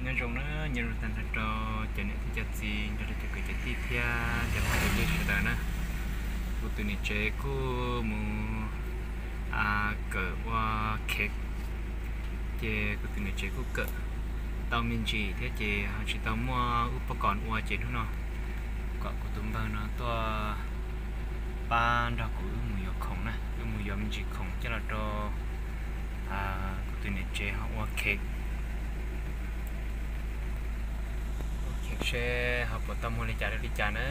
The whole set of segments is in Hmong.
Nyob zoo na, nyob zoo tag nrho rau cov niam thiab cov txiv, nrog rau cov kwv cov tij thiab cov phooj cov ywg sawv daws na. Kuv tus niam tsev kuj mus kawm ua khev, ces kuv tus niam tsev kuj kawm tau me ntsis thiab ces ho tsis tau muaj wb poj kom ua ces hnub no kom kuv tus npawg no tuaj pab nrog kuv wb mus yuav khoom na, wb mus yuav me ntsis khoom coj los rau kuv tus niam tsev ho ua khev. Ua khev seb ho puas tau muag li cas li cas na.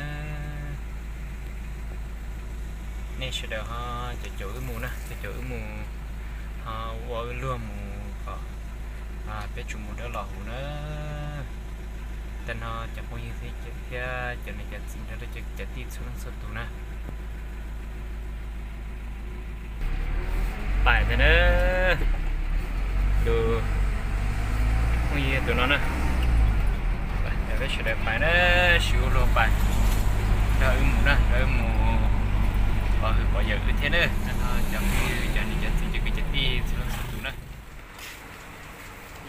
Nej sawv daws ho caum caum wb mus na, caum caum wb mus, ho ua wb luag mus kom peb tsuas mus dawb los huv na. Tag no cov phooj ywg thiab cov niam cov txiv nrog rau cov kwv cov tij txhua leej txhua tus na. Pais ntag na, tus phooj ywg tus no na, peb sawv daws pais na, sib ua luag pais, nrog wb mus na, nrog wb mus pov hwm pov yawm wb thiab na. Tag no cov phooj ywg cov niam cov txiv cov kwv cov tij txhua leej txhua tus na.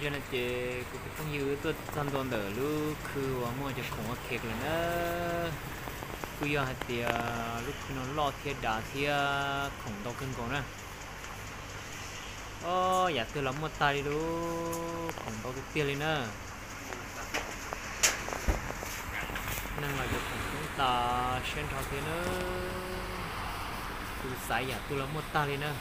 Yog no ces kuv tus phooj ywg tuaj txog ntua ntawm lub khw uas muaj cov khoom ua khev lawm na. Kuj yog hais tias lub khw no loj thiab dav thiab khoom ntau kawg nkaus na. Ob, yam twg los muaj tag li lub khoom ntau tiag tiag li na. Neeg los yuav khoom coob tas siab nrho thiab na. Kuv xav yam twg los muaj tag li na.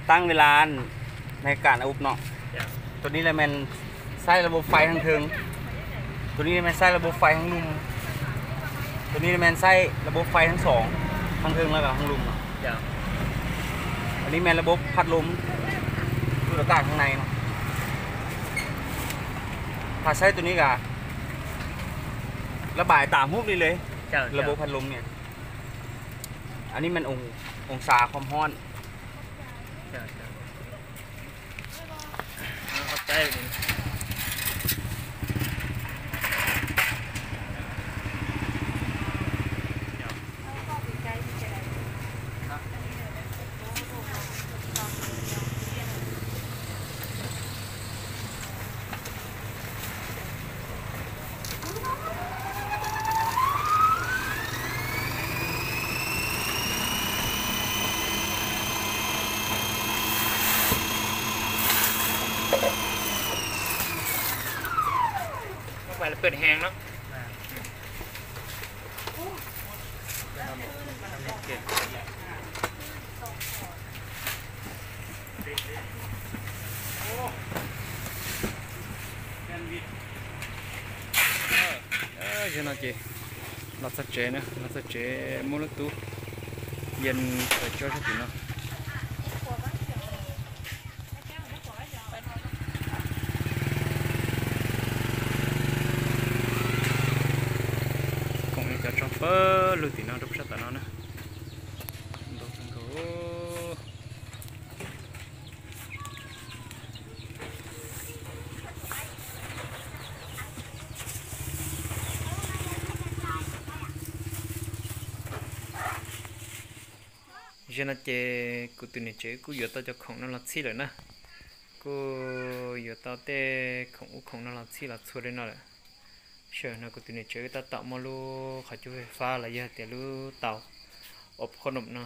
Tam sim vaj no, ในการอบ no, ตัวนี้แหละแม่นใช้ระบบไฟ ทางเทิง, ตัวนี้แม่นใช้ระบบไฟ ทางลุ่ม, ตัวนี้แม่นใช้ระบบไฟ ทั้งสอง, ทางเทิงแล้วก็ทางลุ่ม no. อันนี้แม่นระบบ พัดลม สูดอากาศข้างใน no. ถ้าใช้ตัวนี้ก็ระบายตามรูปนี้เลย ระบบ พัดลม เนี่ย. อันนี้มันอง- องศาความร้อน. Zaum no ces los txog tsev na, los txog tsev muab lub tub yees tso sab tim no. Khoom cov tso pawg lug tim no rau sab tom no na. Ntau kawg nkaus. Zaum no ces kuv tus niam tsev kuj yuav tau cov khoom no los txhij lawm na. Kuj yuav tau tej khoom ub khoom no los txhij los txhua li no lawm. Sij hawm no kuv tus niam tsev tab tom muaj lub qhov cub fais fab los yog tias lub tau ob qhob noom no,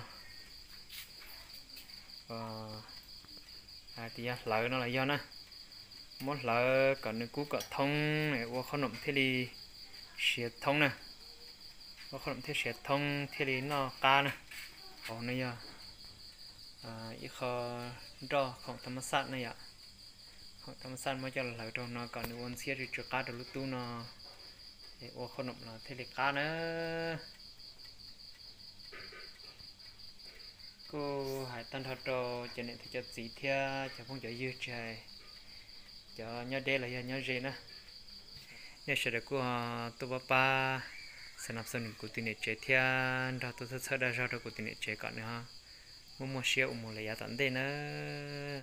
hais tias yog hlawv no los yog na, muab hlawv kom nws kub kom thoob ua qhob noom thiaj li siav thoob na, ua qhob noom thiaj siav thoob thiaj li noj qab na. Hauv no yog ib qho nroj khoom tham ma xaj na yom. Khoom tham ma xaj muab coj los hlawv rau no kom nws ua ntxhiab tsw tsw qab rau lub tub no, es ua qhob noom los thiaj li qab na. Kuj hais tag nrho rau cov niam thiab cov txiv thiab cov phooj cov ywg tsis hais cov nyob deb los yog nyob ze na. Nej sawv daws kuj tuaj pab pab Xa nab xo nws kuv tus niam tsev thiab nrog tuaj txhawb txhawb dag zog rau kuv tus niam tsev kom nws ho muaj muaj siab ua mus lawm yav tom ntej nawb.